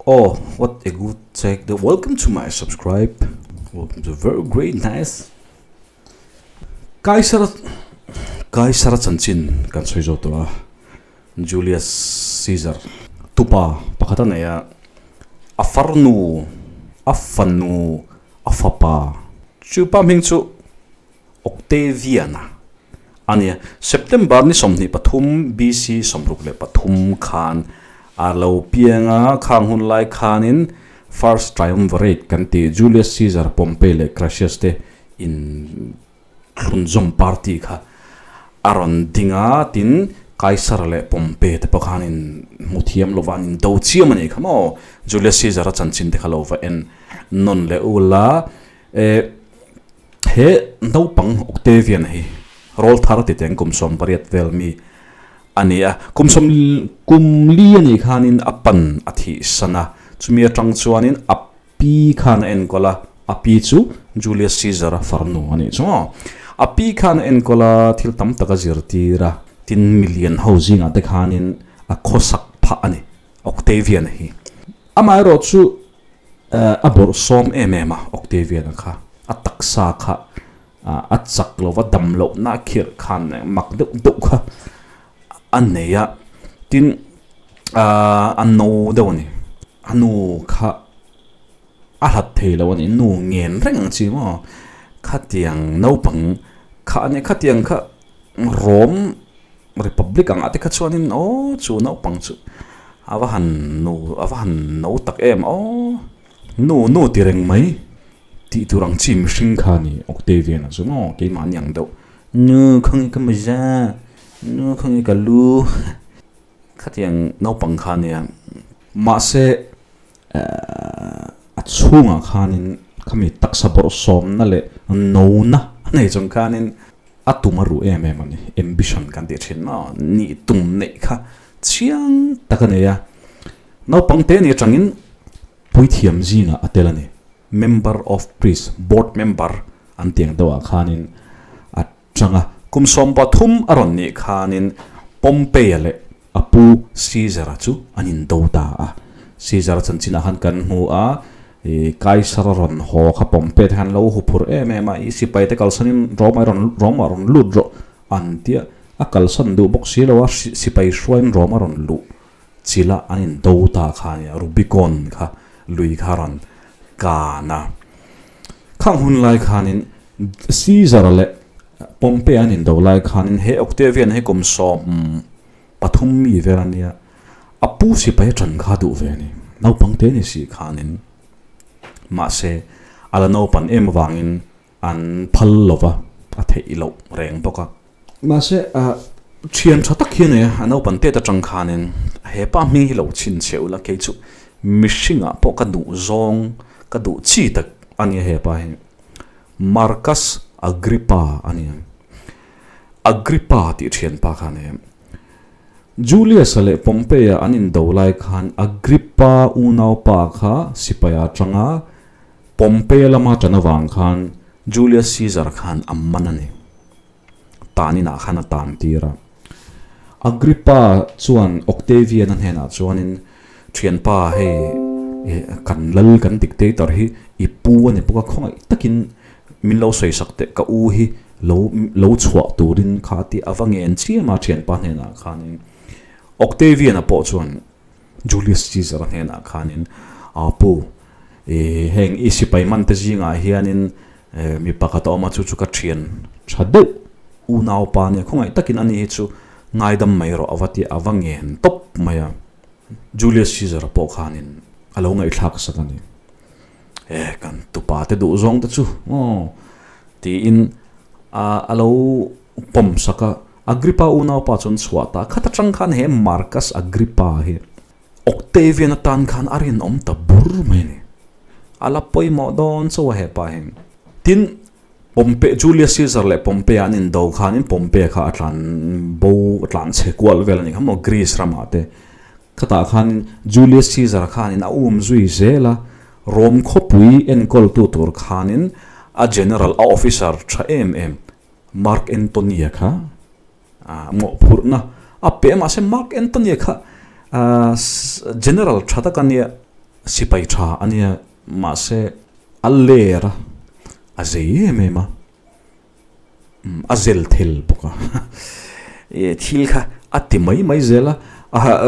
Oh what a good check the welcome to my subscribe welcome to very great nice Kaisara Kaisara chanchin kan sawi zawk tawh a Julius Caesar tupa pakhat a nei a a farnu a fanu a fapa chupa hming chu Octavian-a a nia. September ni 23 BC 63 khan a lo piang a, khang hun lai khanin First Triumvirate kan tih Julius Caesar, Pompey leh Crassus te in thlunzawm party kha a rawn ding a, tin Kaisar leh Pompey te pawh khan in hmu thiam lova an indo chiam a nih kha maw? Julius Caesar-a chanchin te kha lo va en nawn leh ul a, eh. He naupang Octavian hi rawl thar ti teng kum 80 vel mi a ni a, kum sawm kum li a nih khanin a pan a thih san a, chumi atang chuanin a pi khan a enkawl a, a pi chu Julius Caesar-a farnu a nih chu maw? A pi khan a enkawl a, thil tam tak a zirtir a, tin milian ho zingah te khanin a khawsak phah a ni Octavian hi. Amaherawhchu A bawrh sawm em em a, Octavian-a kha a taksa kha a chak lo va, dam lohna a khirh khan mak deuh deuh kha a nei a, tin a no deuh a ni, a nu kha a hlat thei lo a ni, nu ngen reng ang chi maw, khatiang naupang kha a nia, khatiang kha Rom Republic ang ah te kha chuanin aw chu naupang chu a va han nu a va han no tak em aw nu nu ti reng mai tih tur ang chi mihring kha a ni Octavian a chu maw keimahni ang deuh nu khawnge ka mawza nu khawnge ka lu khatiang naupang kha a nia mahse ehh a chhungah khanin khami taksa bawrhsawmna leh nona a nei chung khanin. A tum a ruh em em a ni, ambition kan tih thin maw, nih tum neih kha chiang tak a nei a, naupang te ni atangin puithiam zingah a tel a ni, member of priest, board member an tih ang deuhah khanin a tang a, kum 13 a rawn nih khanin Pompey-a leh a pu Caesar-a chu an indo ta a, Caesar-a chanchinah khan kan hmu a, I Kaisar a rawn haw kha Pompey te khan lo hu phur em em a, i sipai te kalsanin Rome a rawn Rome ah rawn lut rawh an tia, a kalsan duh bawk si lo a, sipai hruaiin Rome a rawn luh chilh a, an indo ta kha a nia, Rubicon kha lui kha a rawn kan a. Khang hun lai khanin Caesar leh Pompey an indo lai khanin he Octavian hi kum 13 mi vel a nia, A pu sipai a ṭan kha duh ve a ni. Naupang te ni si khanin. Mahse, a la naupan em avangin an phal lo va, a theih loh reng bawk a. Mahse, ṭhian ṭha tak hi a nei a, a naupan tet aṭang khanin he pa hming hi lo chhinchhiah ula, kei chu mihringah pawh ka duh zawng, ka duh chi tak a nia he pa hi. Marcus Agrippa a ni ang. Agrippa tih ṭhianpa kha a nei a. Julius-a leh Pompey-a an indo lai khan Agrippa unaupa kha sipai a tang a, Pompey-a lama tan avang khan Julius Caesar khan a man a ni. Tan inah khan a tan tir a. Agrippa chuan Octavian-a hnenah chuanin, Thianpa, hei kan lal, kan dictator hi i pu a ni bawk a, khawngaih takin min lo sawisak teh, ka u hi lo lo chhuah turin kha tih a va ngen chiam a thianpa hnenah khanin Octavian-a pawh chuan Julius Caesar-a hnenah khanin a pu ih heng i sipai man te zingah hianin mi pakhat a awm a chu chu ka thian tha deuh unaupa nia khawngaih takin ani hi chu ngaidam mai rawh a va ti a va ngen tawp mai a Julius Caesar-a pawh khanin a lo ngaihthlak sak a ni. E kan tupa te duh zawng te chu aw tiin a a lo pawm sak a, Agrippa unaupa chuan chhuah ta khat atang khan he Marcus Agrippa hi Octavian atan khan a rinawm ta bur mai a ni. A la pawimawh dawn chauh a hepa hi. Tin, Pompey, Julius Caesar leh Pompey an indo khanin Pompey kha a tlan bo a tlan chhe kual vel a ni kha maw Greece ramah te. Khatah khanin Julius Caesar khanin a um zui zel a, Rome khawpui enkawltu tur khanin a general, a officer tha em em Mark Antony-a kha mawhphurhna a pe a, mahse Mark Antony-a kha general tha tak a nia. Sipai tha a nia, mahse a ler a, a zei em em a, a zel thel bawk a. Thil kha a ti mai mai zel a,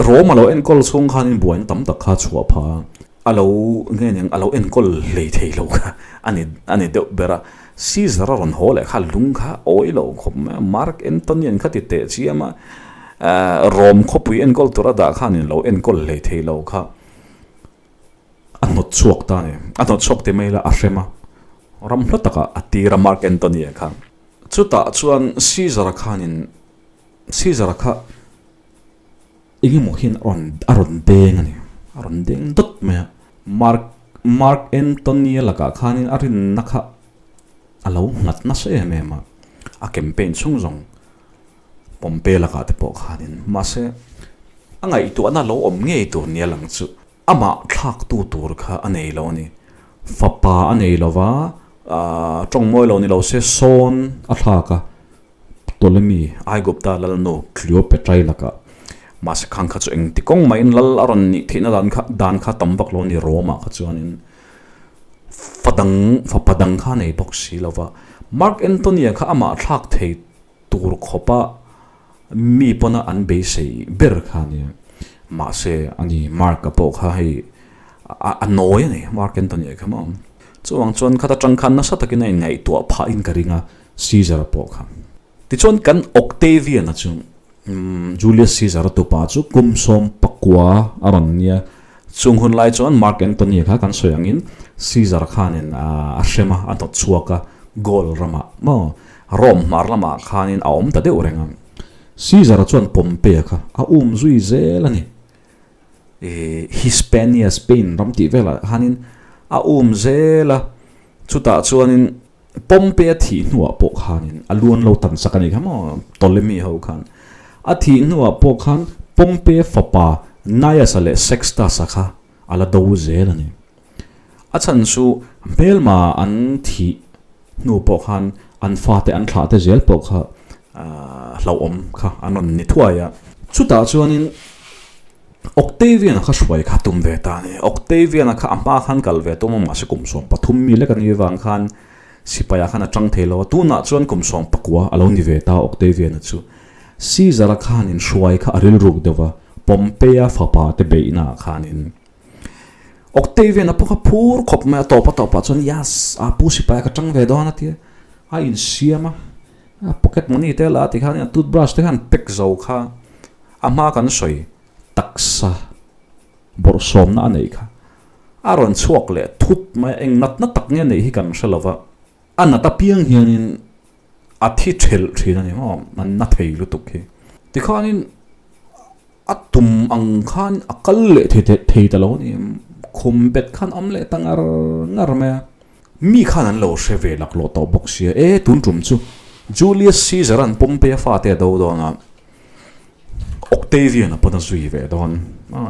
Rome a lo enkawl chhung khanin buaina tam tak kha a chhuah phah a, a lo nge eng a lo enkawl hlei thei lo kha a ni a ni deuh ber a. Caesar a rawn haw leh kha lung kha awi lo khawp mai a, Mark Antony an kha ti teh chiam a, Rome khawpui enkawl tura dah khanin lo enkawl hlei thei lo kha. A hnawt chhuak ta a ni. A hnawt chhuak ti mai ila a hrem a, ram hla takah a tir a Mark Antony-a kha. Chutah chuan Caesar-a khanin Caesar-a kha eng emaw hian a rawn a rawn deng a ni. A rawn deng dawt mai a. Mark Mark Antony-a lakah khanin a rinna kha a lo nghat nasa em em a. A campaign chhung zawng Pompey lakah te pawh khanin mahse a ngaihtuahna lo awm ngei tur nia lang chu amah thlaktu tur kha a nei lo a ni. Fapa a nei lo va, aah tawng mawi lo ni lo se sawn a thlak a, Ptolemy, Aigupta lalnu Cleopatra-i lakah mahse khang kha chu engti kawng mahin lal a rawn nih theihna dan kha dan kha tam vak lo a ni Rome-ah kha chuanin fa dang fapa dang kha a nei bawk si lo va. Mark Antony-a kha amah thlak thei tur khawpa mi pawna an beisei ber kha a nia. Mahse, ani Mark-a pawh kha hei a nawi a ni, Mark Anthony-a kha maw. Chuvang chuan khata tang khan nasa takin a inngaihtuah phahin ka ring a, Caesar-a pawh kha. Tichuan kan Octavian-a chu Julius Caesar-a tupa chu kum 19 a rawn nia. Chung hun lai chuan Mark Anthony-a kha kan sawi angin Caesar khanin a hrem a, a hnawt chhuak a, Gaul ramah maw. Rome hmar lamah khanin a awm ta deuh reng a, Caesar-a chuan Pompey-a kha a um zui zel a ni. Hispania, Spain ram tih velah khanin a um zel a, chutah chuanin Pompey-a thih hnuah pawh khanin a luan lo tan sak a ni kha maw, Ptolemy ho khan. A thih hnuah pawh khan Pompey-a fapa Gnaeus-a leh Sextus-a kha a la do zel a ni. A chhan chu hmelma an thih hnu pawh khan an fate an thlah te zel pawh kha hlauhawm kha an rawn ni thuai a. Chutah chuanin Octavian-a kha hruai kha tum ve ta a ni. Octavian-a kha a hma khan kal ve tum a, mahse kum 13 mi lek a nih avang khan sipai-ah khan a tang thei lo a. Tunah chuan kum 19 a lo ni ve ta Octavian-a chu. Caesar-a khanin hruai kha a rilruk deuh va, Pompey-a fapa te beihnaah khanin Octavian a pawh kha phur khawp mai a, tawp a tawpah chuan Yas, a pu sipai ka tang ve dawn a ti a, a insiam a, a pocket money te la tikhan a toothbrush te khan pack zo kha a hma kan sawi taksa bawrhsawmna a neih kha a rawn chhuak leh thut mai a, eng natna tak nge neih hi kan hre lo va, a nat apiang hianin a thi thelh thin a ni maw, a na thei lutuk hi tikhanin. A tum ang khan a kal leh thei thei ta lo a ni. Khum bet khan awm leh ta ngar ngar mai a. Mi khan an lo hre ve laklawh tawh bawk sia. E, tun tum chu Julius Caesar an Pompey a fate a do dawn a, Octavian a pawn a zui ve dawn.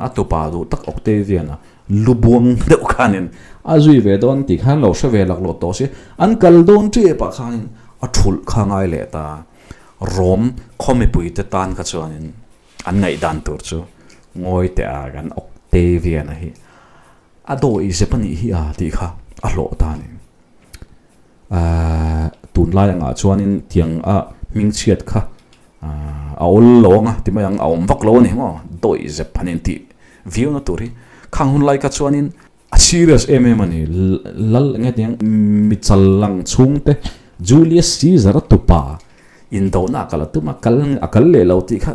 A tupa duh tak Octavian a lu buang deuh khanin a zui ve dawn tih khan lo hre ve laklawh tawh sia. An kal dawn tep ah khanin a thulh kha ngai leh ta. Rom khaw mipuite tan kha chuanin an ngaihdan tur chu ngawi teh a kan Octavian-a hi a dawi zep a nih hi a tih kha a hlawh ta a ni. Ahh tunlai angah chuanin tiang a hmingchhiat kha ahh a awl lo ang a ti mai ang a awm vak lo a ni maw dawi zep han intih viau na tur hi khang hun lai kha chuanin A serious em em a ni. Lal enge tiang mi chal lang chhungte Julius Caesar a tupa indohna a kal a tum a, kal a kal leh lo tih kha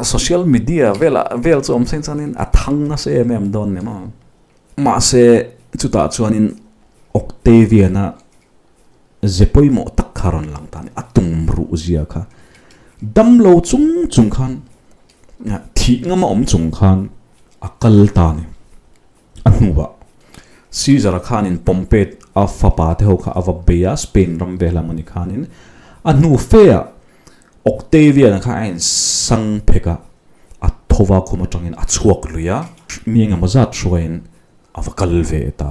social media velah vel chu awm seng chuanin a thang nasa em em dawn ni maw. Mahse chutah chuanin Octavian-a ze pawimawh tak kha rawn lang ta a ni. A tum ruh zia kha damlo chung chung khan thih ngama awm chung khan A kal ta a ni. A hnuah Caesar-a khanin Pompey a fapa te ho kha a va bei a, Spain ram ve lam a ni khanin. A hnu feah Octavian-a kha a insang phek a, a thova khum atangin a chhuak lui a, mi engemaw zat hruaiin a va kal ve ta.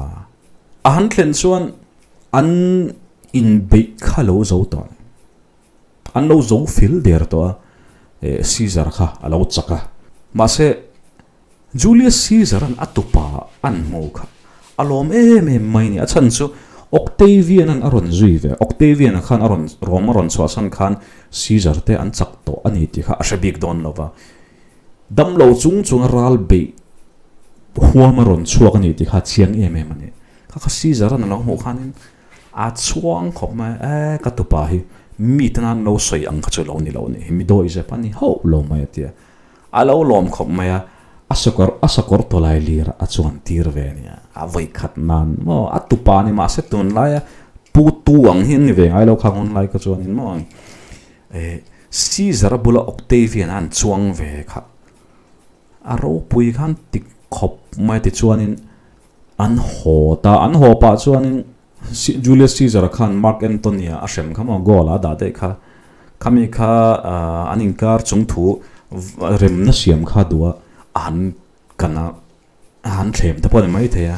A han thlen chuan an inbeih kha lo zo tawh a ni. An lo zo fil der tawh a, Caesar kha a lo chak a. Mahse, Julius Caesar-a'n a tupa an hmu kha a lawm em em mai a ni. A chhan chu Octavian-a'n a rawn zui ve. Octavian-a khan a rawn Rome a rawn chhuahsan khan Caesar te an chak tawh a ni tih kha a hre bik dawn lo va. Damlo chung chunga ral beih huam a rawn chhuak a ni tih kha a chiang em em a ni. Kha kha Caesar-a'n a lo hmuh khanin a chhuang khawp mai a, e ka tupa hi mi te nan lo sawi ang kha chu lo ni lo a nih hi, mi dawi zep a ni hauh lo mai a ti a. A lo lawm khawp mai a, a sakawr a sakawr tawlai lir a chuan tir ve a nia, a vawi khat nan maw a tupa ni mahse tunlaia pu tu ang hi an ni ve ngai lo khang hun lai kha chuanin maw eh Caesar a bula Octavian a an chuang ve kha a ropui khan ti khawp mai tichuanin an haw ta an haw pah chuanin Julius Caesar khan Mark Antony a hrem kha maw goal a dah daih kha khami kha an inkar chung thu remna siam kha duh a a han kan a a han thlem te pawh a ni maithei a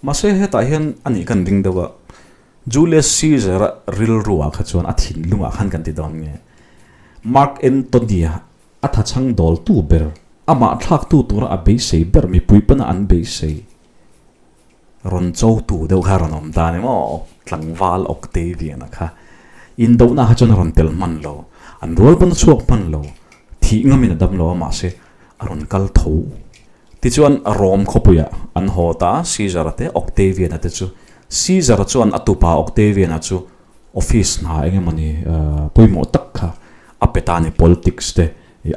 mahse hetah hian a nih kan ring deuh a Julius Caesar a rilru ah kha chuan a thinlung ah khan kan ti dawn nge Mark Antony a a thachhang dawl tu ber amah thlak tu tura a beisei ber mipui pana an beisei. Rawn cho tu deuh kha rawn awm ta a ni maw? Tlangval Octavian-a kha indohna kha chuan a rawn tel hman lo, an rual pawn a chhuak hman lo, thih ngamin a dam lo a mahse a rawn kal tho. Tichuan Rome khawpuiah an haw ta a, Caesar-a te Octavian-a te chu. Caesar-a chuan a tupa Octavian-a chu office hna eng emawni pawimawh tak kha a pe ta a ni, politics te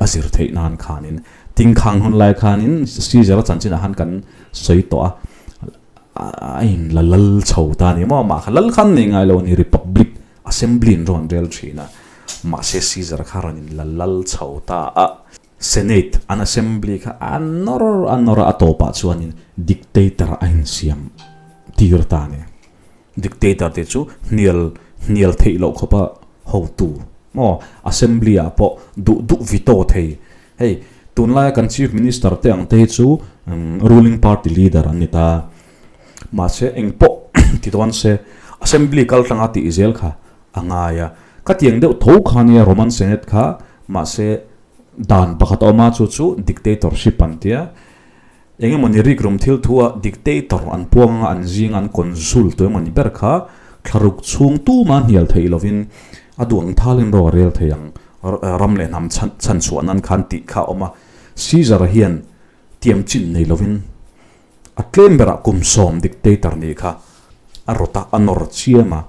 a zir theih nan khanin Tingkhang hun lai khanin Caesar-a chanchinah khan kan sawi tawh a, a in la lal chho ta a ni maw? Amah kha lal khan nei ngai lo a ni, Republic Assembly in rawn rel thin a, mahse Caesar kha rawn in la lal chho ta a, Senate an Assembly kha a nawr a nawr a, a tawpah chuanin Dictator a insiam tir ta a ni. Dictator te chu hnial hnial theih loh khawpa hotu maw Assembly ah pawh duh duh veto thei. Hei tunlaia kan Chief Minister te ang te hi chu ruling party leader an ni ta. Mahse eng pawh ti dawn se Assembly kal tlanga tih zel kha a ngai a. Ka tiang deuh tho kha nia Roman Senate kha mahse dan pakhat a awm a chu chu dictatorship an tia. Eng emawni rikrum thil thu a dictator an puang anga an zing an consul tu emawni ber kha thlaruk chhung tuma hnial theih lovin a duh ang thalin ro a rel thei ang ram leh hnam chhan chhuah nan khan tih kha a awm a. Caesar hian tiam chin nei lovin a tlem berah kum sawm dictator nih kha a rawt a, a nawr chiam a,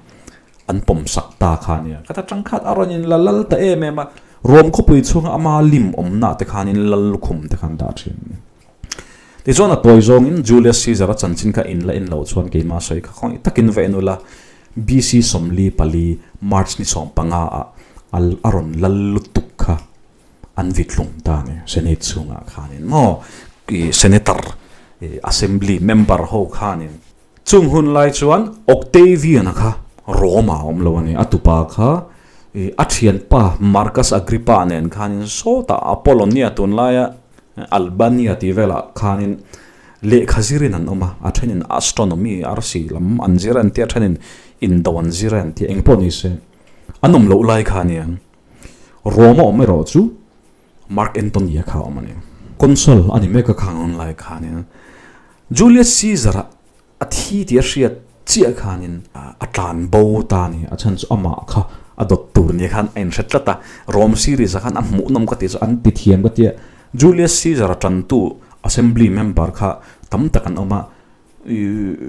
an pawm sak ta kha a nia. Ka ta tangkhat a rawn in la lal ta em em a, Rom khawpui chhunga ama lim awmna te khanin lal lukhum te khan dah thin a ni. Tichuan a tawi zawngin Julius Caesar a chanchin kha in la en loh chuan keimah sawi kha khawngaih takin va en ula, BC 44 March ni 15 ah a rawn lal lutuk kha an vithlum ta a ni Senate chhungah khanin maw Senator Assembly member ho khanin. Chung hun lai chuan Octavian-a kha Rome-ah a awm lo a ni. A tupa kha a thianpa Marcus Agrippa nen khanin sawtah Apollonia tunlaia Albania tih velah khanin lehkha zirin an awm a. A thenin astronomy, arsi lam an zir a an tia, a thenin indo an zir a an tia, engpawh ni se an awm loh lai kha a nia. Rome a awm erawh chu Mark Antony-a kha a awm a ni. Consul a ni mek a khang hun lai khanin Julius Caesar-a a thi tih a hriat chiah khanin a tlan bo ta a ni. A chhan chu amah kha a dawt tur nia khan a inhre tlat a. Rome series-ah khan a hmuhnawm ka tih chu an ti thiam ka tia. Julius Caesar-a tantu assembly member kha tam tak an awm a.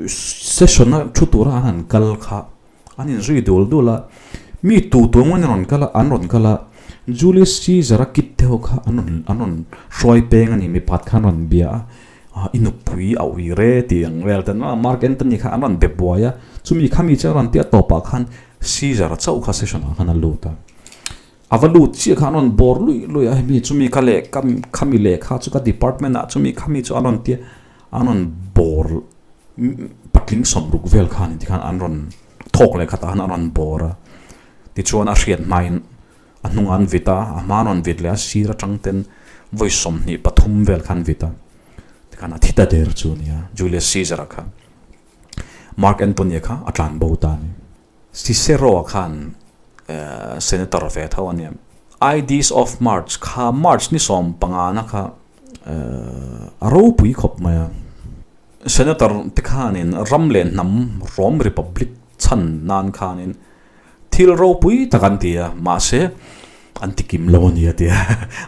Session-a thu tura an han kal kha an inzui dul dul a. Mi tu tu angin an rawn kal a, an rawn kal a. Julius Caesar-a kit te ho kha an rawn an rawn hruai peng a ni. Mipat kha an rawn bia a. I nupui a ui re tih ang vel ten a Mark Antony kha an rawn be buai a chumi khami chu a rawn tia tawpah khan Caesar chauh kha session ah khan a lut a a va lut chiah kha an rawn bawr luih luih a hemi chumi kha leh khami lehkha chu ka department ah chumi khami chu an rawn tia an rawn bawr patling sawmruk vel khan tikhan an rawn thawk leh khatah khan an rawn bawr a tichuan a hriat hmain A hnungah an vit a, a hma an rawn vit leh a, sir atang ten vawi 23 vel kha an vit a. Tikhan a thi ta der chu a nia, Julius Caesar-a kha. Mark Antony-a kha a tlan bo ta a ni. Cicero-a khan senator ve tho a nia. Ides of March kha, March ni 15 na kha. A ropui khawp mai a. Senator te khanin ram leh hnam Rome Republic chhan nan khanin thil ropui tak an ti a, mahse an ti kim lo a ni a ti a.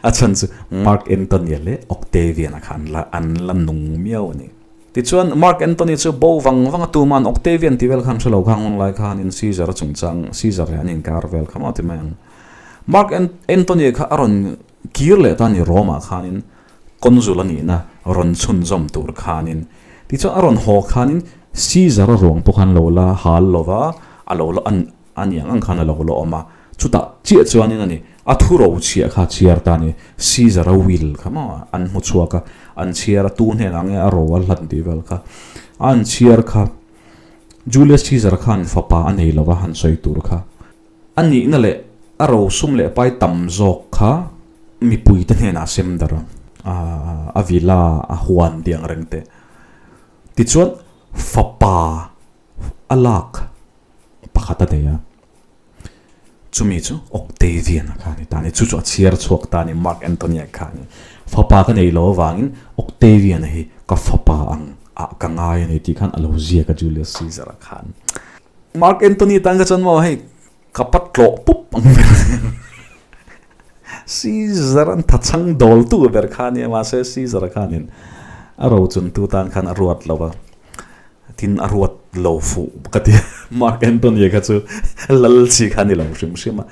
A chhan chu Mark Antony-a leh Octavian-a kha an la an la nung miau a ni. Tichuan Mark Antony chu bo vang vang a tuman Octavian tih vel khan hre lo khang hun lai khanin Caesar-a chungchang Caesar leh an inkar vel kha maw ti mai ang. Mark Antony kha a rawn kir leh ta a ni Rome-ah khanin Consul a nihna rawn chhunzawm tur khanin. Tichuan a rawn haw khanin Caesar a ruang pawh khan lo la hal lo va, a lo la an a ni ang ang khan a lo la awm a. Chutah chiah chuanin a ni, a thu ro chhiah kha a chhiar ta a ni. Caesar a will kha maw an hmu chhuak a, an chhiar a, tu hnenah nge a ro a hlan tih vel kha a an chhiar kha. Julius Caesar khan fapa a nei lo va han sawi tur kha. A nihna leh a ro sum leh pai tam zawk kha mipuite hnenah sem dar a, a villa a huan tih ang reng teh. Tichuan fapa a lak pakhat a nei a, chumi chu Octavian a kha a ni ta a ni. Chu chu a chhiar chhuak ta a ni Mark Antony-a kha a ni. Fapa ka nei lo avangin Octavian-a hi ka fapa ang ah ka ngai a ni tih khan a lo ziak a Julius Caesar-a khan. Mark Antony tan kha chuan maw hei ka pa tlawh pup ang ber Caesar an tha chhang dawl tu ber kha ania mahse Caesar khanin a ro chun tu tan khan a ruat lo va tin a ruat lo fuh ka ti Mark Antony kha chu lal chi kha ni lo hrim hrim a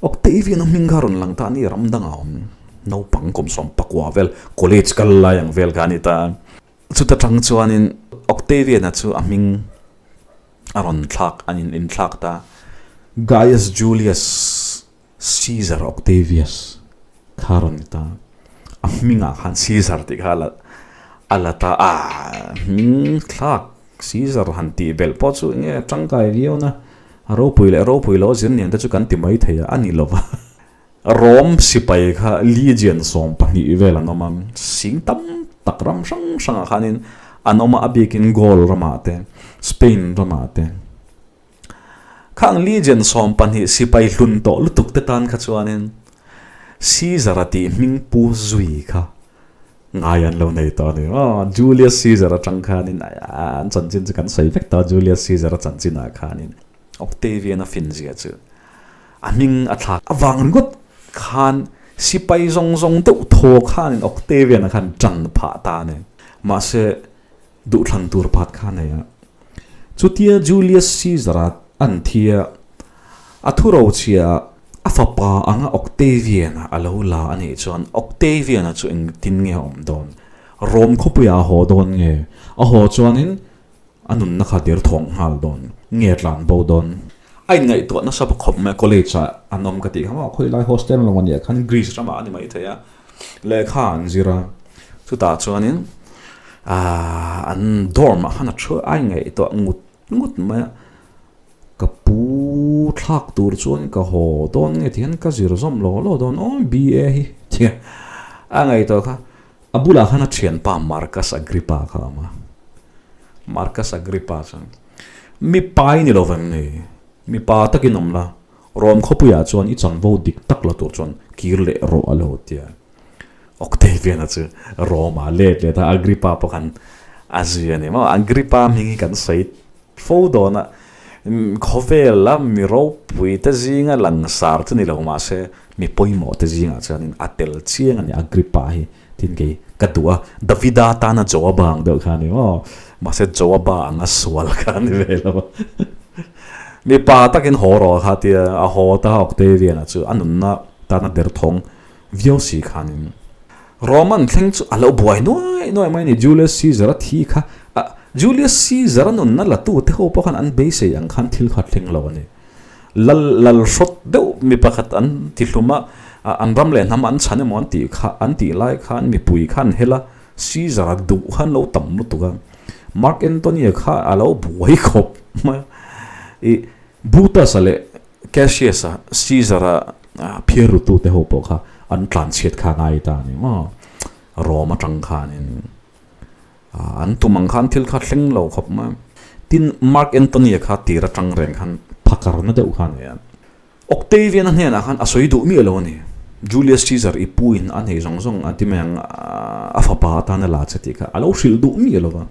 Octavian a hming kha rawn lang ta a ni ram dangah awm naupang kum sawm pakua vel college kal lai ang vel kha a ni ta. Chuta tang chuanin Octavian-a chu a hming a rawn thlak an in inthlak ta. Gaius Julius Caesar Octavius kha a rawn ni ta. A hmingah khan Caesar tih kha a la a la ta a, hming thlak Caesar han tih belh pawh chu eng nge tangkai viau na, a ropui leh ropui loh zir nian te chu kan ti mai thei a, a ni lo va. Rom sipai kha legion 12 vel an awm a, sing tam tak ram hrang hrangah khanin an awm a, a bikin Gaul ramah te, Spain ramah te. Khang legion 12 sipai hlun tawh lutuk te tan kha chuanin Caesar-a tih hming pu zui kha ngai an lo nei tawh a ni. Aw, Julius Caesar atang khanin an chanchin chu kan sawi vek tawh a, Julius Caesar-a chanchinah khanin Octavian-a finzia chu A hming a thlak avang ringawt khan sipai zawng zawng deuh thaw khanin Octavian-a khan tan phah ta a ni. Mahse, duhthlan tur pakhat kha a nei a. Chutia Julius Caesar-a an thi a, a thurochhia a fapa anga Octavian-a a lo la a nih chuan Octavian-a chu engtin nge a awm dawn? Rome khawpuiah a haw dawn nge? A haw chuanin A nunna kha dir thawng nghal dawn nge tlan bo dawn. A inngaihtuah nasa bawk khawp mai a, college ah an awm ka tih kha maw, khawilai hostel lo ania khan Greece ramah a ni mai thei a, lehkha an zir a, chutah chuanin aah an dorm ah khan a thu a inngaihtuah ngut ngut mai a, ka pu thlak tur chuan ka haw dawn nge ti hian ka zir zawm law law dawn aw BA hi ti a, a ngaihtuah kha. A bulah khan a thianpa Marcus Agrippa kha a awm a. Marcus Agrippa chuan, Mipa i ni lo vem ni? Mipa takin awm la, Rom khawpuiah chuan i chanvo dik tak la tur chuan kir leh rawh a lo ti a. Octavian-a chu Rome-ah let let a, Agrippa pawh khan a zui a ni maw? Agrippa hming hi kan sawi fo dawn a, khawvela mi ropui te zinga langsar chu ni lo mahse mi pawimawh te zingah chuanin a tel chiang a ni Agrippa hi tin kei ka duh a, Davida tana Joaba ang deuh kha a ni maw, mahse Joaba anga sual kha a ni ve lo a, mipa takin haw rawh kha tia a haw ta Octavian-a chu a nunna tana derthawng viau si khanin Roman thleng chu a lo buai nuai nuai mai a ni. Julius Caesar a thi kha a Julius Caesar a nunna la tu te ho pawh khan an beisei ang khan thil kha thleng lo a ni. Lal lal hrawt deuh mi pakhat an ti hlum a, an ram leh hnam an chhan emaw an tih kha an tih lai khan mipui kha an hel a, Caesar a duh khan lo tam lutuk a. Mark Antony-a kha a lo buai khawp mai a. Ih Brutus-a leh Cassius-a, Caesar-a phiar rutute ho pawh kha an tlanchhiat kha ngai ta a ni maw? Rome atang khanin an tum ang khan thil kha thleng lo khawp mai. Tin, Mark Antony-a kha tir atang reng khan phakarna deuh kha a ni a. Octavian-a hnenah khan a sawi duh miah lo a ni. Julius Caesar i pu in a nei zawng zawng a ti mai ang a fapa atan a la che tih kha a lo hrilh duh miah lo va.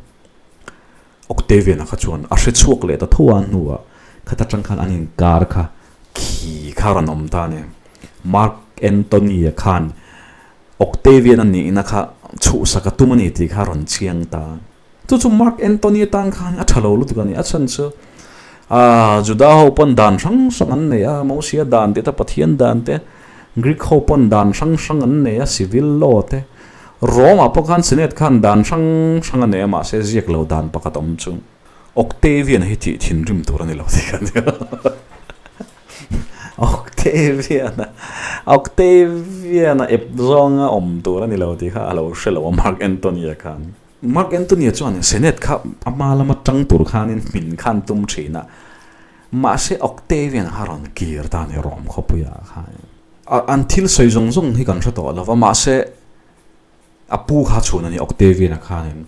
Octavian-a kha chuan a hre chhuak leh ta tho a hnuah khata tang khan an inkar kha khi kha rawn awm ta a ni. Mark Antony-a khan Octavian-a nihna kha chhuhsak a tum a ni tih kha a rawn chiang ta. Chu chu Mark Antony atan khan a tha lo lutuk a ni. A chhan chu aah Juda ho pawn dan hrang hrang an nei a, Mosia dan tih te, Pathian dan te, Greek ho pawn dan hrang hrang an nei a, civil law te. Rome ah pawh khan Senate khan dan hrang hrang a nei a, mahse ziak lo dan pakhat awm chu Octavian hi tih thinrim tur a ni lo tih kha a ni. Octavian-a Octavian-a ep zawnga awm tur a ni lo tih kha a lo hre lo a Mark Antony-a khan. Mark Antony-a chuan Senate kha a hma lama tang tur khanin hmin khan tum thin a, mahse Octavian-a kha rawn kir ta a ni Rome khawpuiah khan. An thil sawi zawng zawng hi kan hre tawh lo va, mahse a pu kha chhun a ni Octavian-a khanin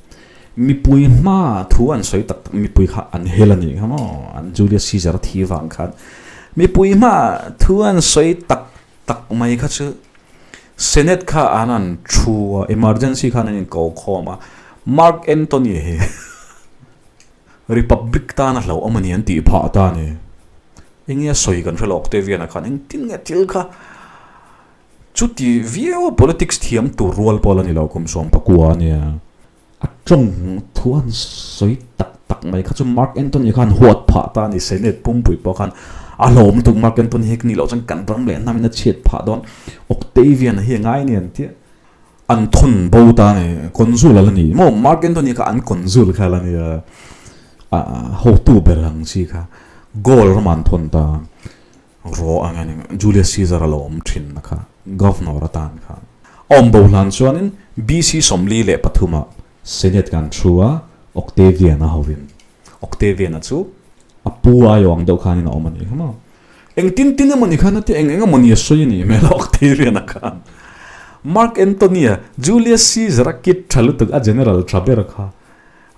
mipui hma thu an sawi tak tak mipui kha an hel a nih kha maw an Julius Caesar a thi vang khan mipui hma thu an sawi tak tak mai kha chu Senate kha an an thu a emergency khan an inko khawm a Mark Antony hi Republic tan a hlauh awm a ni an tih phah ta a ni eng nge a sawi kan hre lo Octavian-a khan engtin nge thil kha Chuti viau a politics thiam tur rual pawh la ni lo kum 19 a nia. A tawng thu an sawi tak tak mai kha chu Mark Antony khan huat phah ta a ni. Senate pumpui pawh khan a hlawm lutuk Mark Antony hi ni loh chuan kan ram leh hnam in a chhiat phah dawn. Octavian hi a ngai nen tia an thawn bo ta a ni. Consul a la ni maw? Mark Antony kha an consul kha a la nia. A hotu ber ang chi kha Gaul ramah an thawn ta. Rawh ang a ni. Julius Caesar a lo awm thin na kha Governor atan khan a awm bo hlan chuanin BC 43 ah Senate kan thu a, Octavian a hovin. Octavian a chu a pu aiawh ang deuh khanin a awm a nih kha maw. Engtin tin emaw ni khan a ti, eng eng emaw ni a sawi a nih hmel a Octavian a khan. Mark Antony a Julius Caesar a kit tha lutuk a general tha ber kha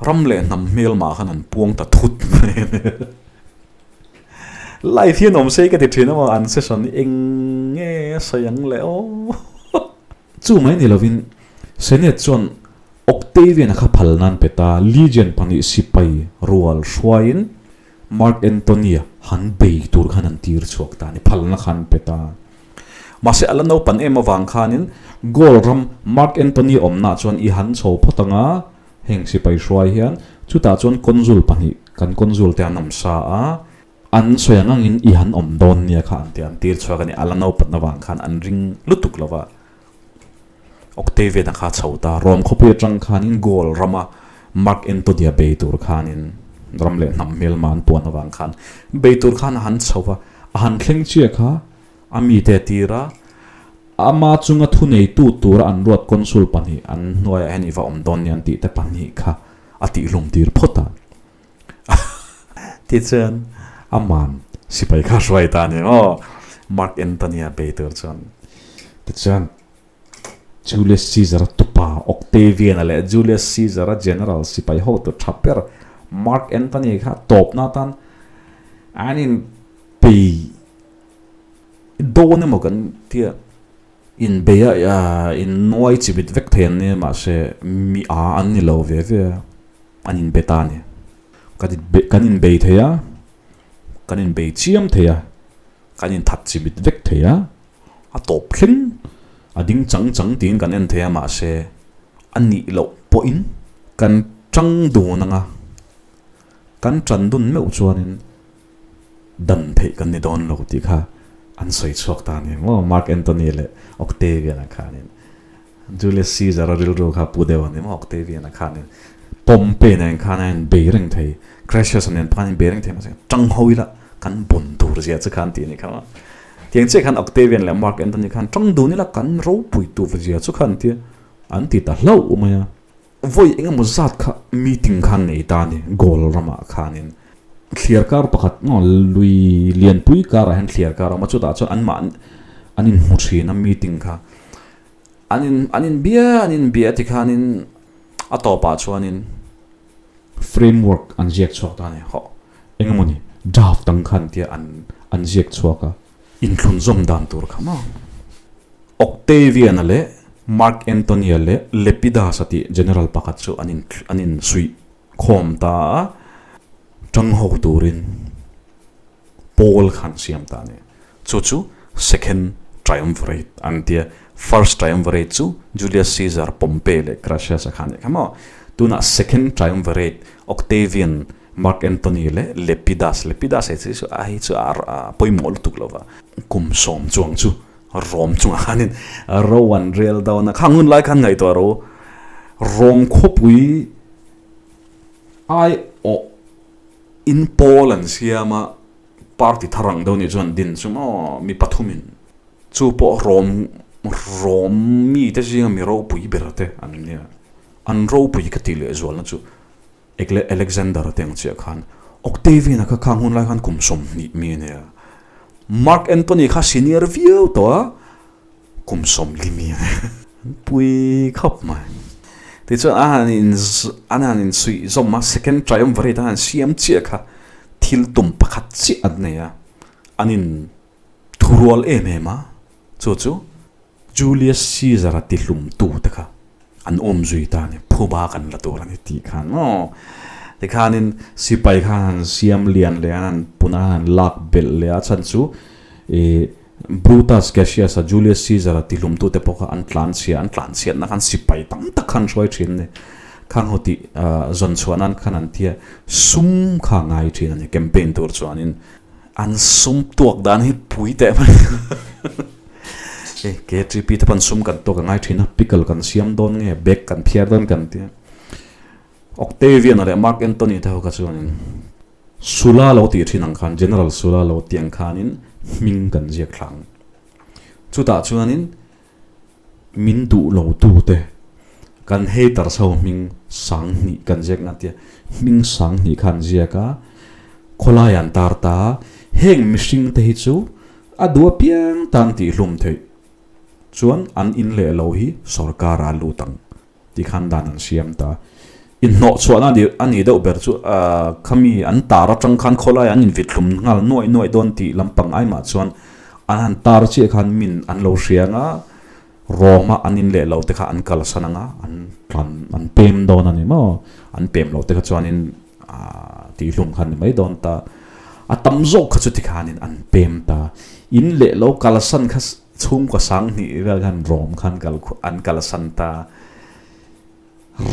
ram leh hnam hmelmah khan an puang ta thut mai a ni. Live hian awm sei ka ti thin emaw an session hi eng nge a sawi ang le aw. Chu mai ni lovin Senate chuan Octavian-a kha phal nan pe ta, Legion pahnih sipai rual hruaiin Mark Antony-a han bei tur khan an tir chhuak ta a ni, phalna kha an pe ta. Mahse a la naupan em avang khanin Gaul ram Mark Antony awmnaah chuan i han chho phawt ang a, Heng sipai hruai hian chutah chuan consul pahnih kan consul te an awm sa a, an sawi ang angin i han awm dawn nia kha an ti a, an tir chhuak a ni. A la naupatna vang khan an ring lutuk lo va. Octavian-a kha a chho ta. Rome khawpui atang khanin Gaul rama Mark Antony-a bei tur khanin ram leh hnam hmelma an puan avang khan bei tur khan a han chho va, a han thleng chiah kha a mite a tir a, Ama chunga thuneitu tura an ruat consul pahnih an hnuaiah hian i va awm dawn nia an tih te pahnih kha a tihlum tir phawt a. Tichuan aman sipai kha hruai ta a ni maw? Mark Antony-a bei tur chuan. Tichuan Julius Caesar-a tupa Octavian-a leh Julius Caesar-a general sipai hotu tha ber Mark Antony kha tawpna atan an inpei Dawn emaw kan tia inbeia in nuai chi bit vek thei an nia mahse mi a an ni lo ve ve a an inbe ta a ni. Kan inbei thei a, kan inbei chiam thei a, kan inthat chi bit vek thei a, a tawp thleng a ding chang chang tiin kan en thei a mahse a nih loh pawhin kan tang dun ang a, kan tan dun meuh chuanin Dan theih kan ni dawn lo tih kha an sawi chhuak ta a ni maw? Mark Antony leh Octavian-a khanin Julius Caesar-a rilru kha pu deuh a ni maw? Octavian-a khanin Pompey nen khan a inbei reng thei, Crassus-a nen pawh khan a inbei reng thei mahse tang ho ila kan bun tur zia chu khan tih a ni kha maw? Tiang chiah khan Octavian leh Mark Antony khan tang dun ila kan ropui tur zia chu khan tia an ti ta hlauh mai a. Vawi engemaw zat kha meeting khan nei ta a ni, Gaul ramah khanin thliar kar pakhat maw lui lianpui karah hian thliar kar a awm a, chutah chuan anmah an inhmu thin a meeting kha an in an inbia an inbia tikhanin a tawpah chuanin framework an ziak chhuak ta a ni, hawh engemaw ni draft ang khan tia an an ziak chhuak a, inthlunzawm dan tur kha maw. Octavian-a leh Mark Antony-a leh Lepidus-a tih general pakhat chu an in an insuih khawm ta a, tang ho turin pawl kha an siam ta a ni. Chu chu Second Triumvirate an ti a, First Triumvirate chu Julius Caesar, Pompey leh Crassus-a kha a nih kha maw? Tunah Second Triumvirate Octavian, Mark Antony leh Lepidus, Lepidus hei chu a hei chu a pawimawh lutuk lo va, kum sawm chuang chu Rom chungah khanin ro an rel dawn a, khang hun lai khan ngaihtuah ro Rom khawpui aiawh in pawl an siam a, party thar ang deuh nih chuan din chu maw mi pathumin chu pawh Rom Rom mite zinga mi ropui ber te an nia, an ropui ka tih lehzualna chu Ekle Alexander a te ang chiah khan Octavian-a kha khang hun lai khan kum 20 mi a nia. Mark Antony kha senior viau tawh a, kum 40 mi a nia. An pui khawp mai. Tichuan a han in an han insuih zawm a, second triumvirate an han siam chiah kha thil tum pakhat chiah an nei a, an in thurual em em a, chu chu Julius Caesar-a tihlumtu te kha an awm zui ta a ni, phuba kan la tur a ni tih khan maw? Tikhanin sipai khan han siam lian leh an han pun a, an han lak belh leh a, chhan chu ih Brutus, Cassius-a, Julius Caesar-a tihlumtu te pawh kha an tlanchhia, an tlanchhiatna khan sipai tam tak khan hruai thin a ni. Khang ho tih zawn chhuah nan khan an tia sum kha ngai thin a ni campaign tur chuanin. An sum tuak dan hi pui teh mai e KTP te pawn sum kan tuak a ngai thin a, pickle kan siam dawn nge bag kan phiar dawn kan tia. Octavian-a leh Mark Antony te ho kha chuanin Sulla lo tih thin ang khan General Sulla lo tih ang khanin hming kan ziak thla ang. Chutah chuanin min duh lo tu te kan haters ho hming 2000 kan ziak na tia hming 2000 kha an ziak a khawlai an tar ta heng mihring te hi chu a duh apiang tan tih hlum theih chuan an in leh lo hi sorkar a lut ang tih khan dan an siam ta inhnawh chhuahna a nih deuh ber chu khami an tar atang khan khawlai an invit hlum nghal nuaih nuaih dawn tih lampang aimah chuan an han tar chiah khan min an lo hria anga Rome-a an in leh lo te kha an kalsan anga an tlan an pem dawn a ni maw an pem lo te kha chuanin tih hlum khan ni mai dawn ta a tam zawk kha chu tikhanin an pem ta in leh lo kalsan kha Chhungkaw 2000 vel khan Rome khan kal an kalsan ta.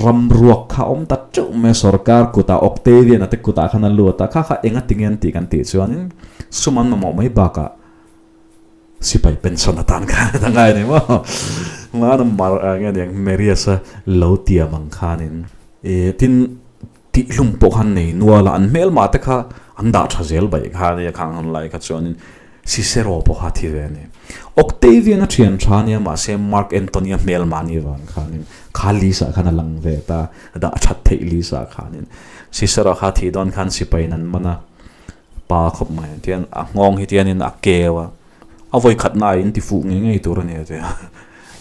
Ram ruak kha awm ta teuh mai a, sorkar kutah Octavian a te kutah khan a lut a, kha kha enga tinge an tih kan tih chuanin sum an mamawh mai bakah sipai pension atan khan a ngai a ni maw. Hmana mar nge niang Marius a lo tiam ang khanin ih tin tihhlum pawh khan nei nual a, an hmelmah te kha an dah tha zel baih kha ania khang han lai kha chuanin Cicero pawh kha a thi ve a ni. Octavian a thian tha ania mahse Mark Antony a hmelmah ni vang khanin kha list ah khan a lang ve ta, dah that theih list ah khanin Cicero kha a thih dawn khan sipai in an man a, pa khawp mai tian a nghawng hi tianin a keu a, a vawi khatna ah in ti fuh ngei ngei tur a ni a ti a,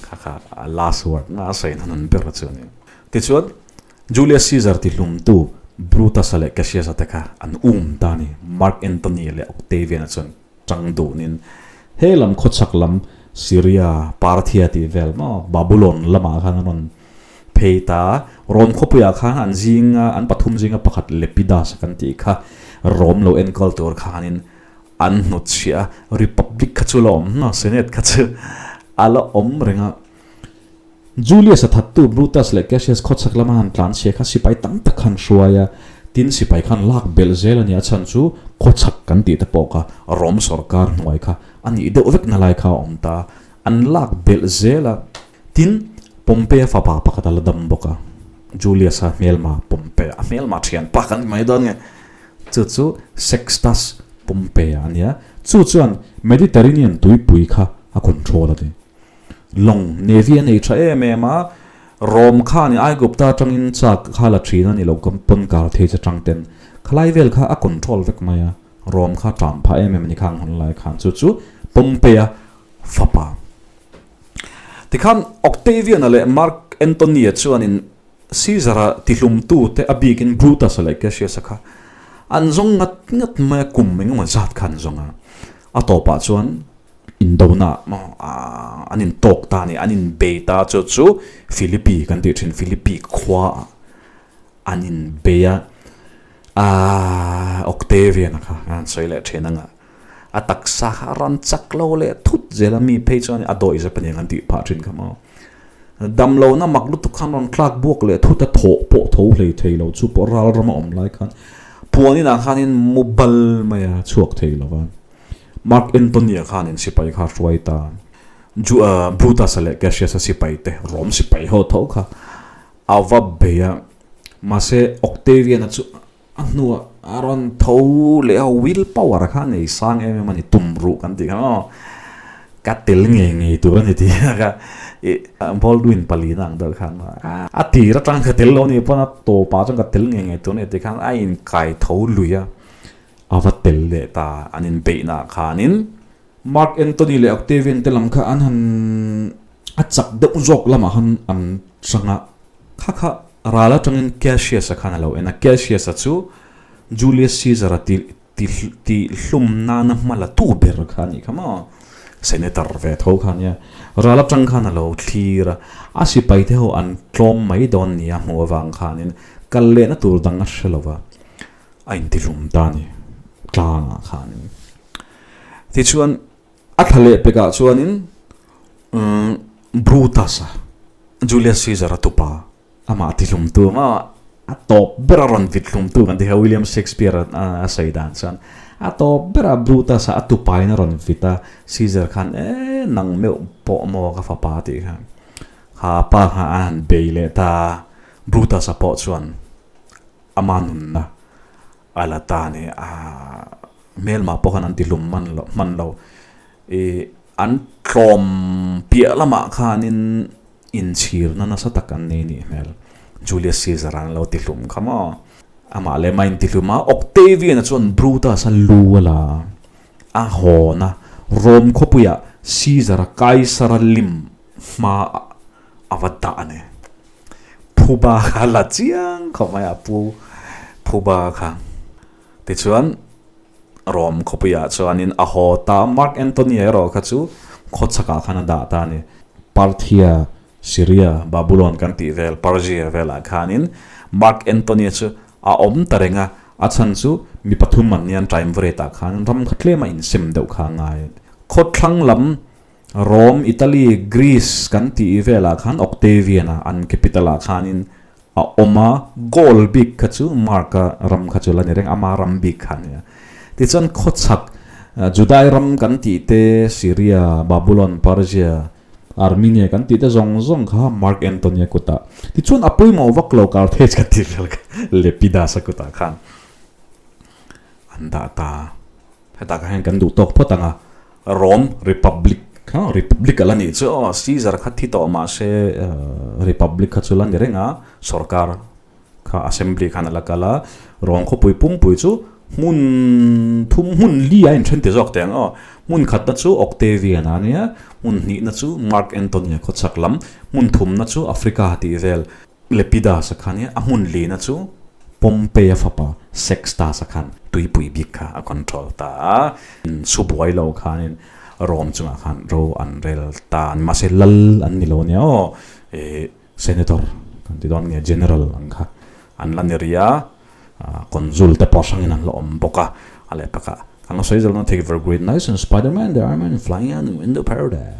kha kha a last word nga a sawi nan an ber chu a ni. Tichuan. Julius Caesar tihlumtu Brutus-a leh Cassius-a te kha an um ta a ni. Mark Antony leh Octavian-a chuan chang dunin he lam khawchhak lam Syria, Parthia tih vel maw Babulon lamah khan an rawn phei ta a. Rom khawpuiah khan an zinga an pathum zinga pakhat Lepidus-a kan tih kha Rom lo enkawl tur khanin an hnutchhiah a. Republic kha chu la awm hna, Senate kha chu a la awm reng a. Julius a thattu Brutus leh Cassius khawchhak lama han tlan chhia kha sipai tam tak khan hruai a, tin sipai khan lak belh zel a ni. A chhan chu khawchhak kan tih te pawh kha Rom sorkar hnuai kha a nih deuh vek na lai kha a awm ta. An lak belh zel a, tin Pompey-a fapa pakhat a la dam bawk a, Julius-a hmelma Pompey-a, a hmelma thian pa kan ti mai dawn nge, chu chu Sextus Pompey-a a nia, chu chuan Mediterranean tuipui kha a control a ni. Lawng Navy a nei tha em em a, Rom kha ni Aigupta atangin chak kha la thin a ni lo pawn kar thei che tang ten khalai vel kha a control vek mai a, Rom kha tam phah em em a ni khang hun lai khan chu chu Pompey-a fapa. Tikhan Octavian-a leh Mark Antony-a chuanin Caesar-a tihlumtu te a bikin Brutus-a leh Cassius-a kha an zawng ngat ngat mai a, kum engemaw zat kha an zawng a, a tawpah chuan. Indona an in tawk ta a ni, an in bei ta chu chu Philippi kan tih thin, Philippi khua ah an in bei a, aaa Octavian a kha an sawi leh thin anga a taksa kha a rawn chak lo leh thut zel a, mi phei chuan a dawih zep aniang an tih phah thin kha maw. Damlohna mak lutuk khan rawn tlak buak leh thut a thawh pawh tho hlei thei lo chu pawh ral rama awm lai khan puan inah khanin mu bal mai a chhuak thei lo va. Mark Antony-a khanin sipai kha a hruai ta. Ju Brutus-a leh Cassius-a sipai te, Rom sipai ho tho kha a va bei a. Mahse, Octavian-a chu a hnuah a rawn tho leh a, will power kha a nei sang em em a ni, tum ruh kan tih kha aw, ka tel ngei ngei tur a ni tih kha ih Baldwin palina ang deuh khan a tir atang ka tel lo a nih pawn a tawpah chuan ka tel ngei ngei tur a ni tih khan a inkai tho lui a. A va tel leh ta, an inbeihnaah khanin Mark Antony leh Octavian te lam kha an han a chak deuh zawk lamah khan an chang a, kha kha ral atangin Cassius-a khan a lo en a, Cassius-a chu Julius Caesar-a ti ti tihlum nana hma la tu ber kha a nih kha maw, senator ve tho kha a nia, ral atang khan a lo thlir a, a sipai te ho an tlawm mai dawn nia hmuh avang khanin kal lehna tur dang a hre lo va. A intihlum ta a ni tlangah khanin. Tichuan a thla leh pekah chuanin umm Brutus-a, Julius Caesar-a tupa amah tihlumtu anga a tawp bera rawn vithlumtu kan ti kha William Shakespeare-a a sawi dan chuan a tawp bera Brutus-a a tupain a rawn vit a, Caesar khan e nang meuh pawh maw ka fapa tih kha kha pa kha a han bei leh ta a, Brutus-a pawh chuan Ama nunna a la ta a ni. A hmelma pawh khan an ti hlum hman lo hman lo. Ih an tlawm piah lamah khanin inchhirna nasa tak an nei nih hmel. Julius Caesar an lo ti hlum kha maw. Amah lema inti hlum a, Octavian-a chuan Brutus-a lu a la a, a hawn a, Rome khawpuiah Caesar-a Kaisara lim hma a va dah a ni. Phuba kha la chiang khawp mai a pu Phuba kha. Tichuan Rome khawpuiah chuanin a haw ta Mark Antony erawh kha chu khawchhakah khan a dah ta a ni. Parthia, Syria, Babulon kan tih vel Persia velah khanin Mark Antony chu a awm ta reng a, a chhan chu mi pathum an nia an triumvirate ah khan ram kha tlema insem deuh kha a ngai. Khawthlang lam Rome, Italy, Greece kan tih velah khan Octavian-a an capital-ah khanin a awm a, Gaul bik kha chu Mark-a ram kha chu la ni reng, ama ram bik kha a ni a. Tichuan khawchhak Judai ram kan tih te, Syria, Babulon, Persia, Armenia kan tih te zawng zawng kha Mark Antony-a kutah. Tichuan a pawimawh vak lo Carthage kan tih vel kha Lepidus-a kutah khan an dah ta. Hetah kha hian kan duh tawk phawt ang a, Rome Republic kha Republic a la nih chu aw, Caesar kha thi tawh mah se Republic kha chu la ni reng a, sorkar kha assembly khan a la kal a, Rome khawpui pumpui chu hmun thum hmun li a inthen ti zawk teh ang aw, hmun khatna chu Octavian a nia, hmun hnihna chu Mark Antony a khawchhak lam, hmun thumna chu Africa tih vel Lepidus-a khan hi a hmun lina chu Pompey-a fapa Sextus-a khan tuipui bik kha a control ta a, chhubuai lo khanin Rome chungah khan ro an rel ta a ni. Mahse lal an ni lo nia aw, ih senator kan ti dawn nge general ang kha an la ni rih a, consul te pawh hrangin an la awm bawk a, a leh takah kan la sawi zel dawn a, Take a very great nice and Spiderman the Iron Man flying out in the paradise.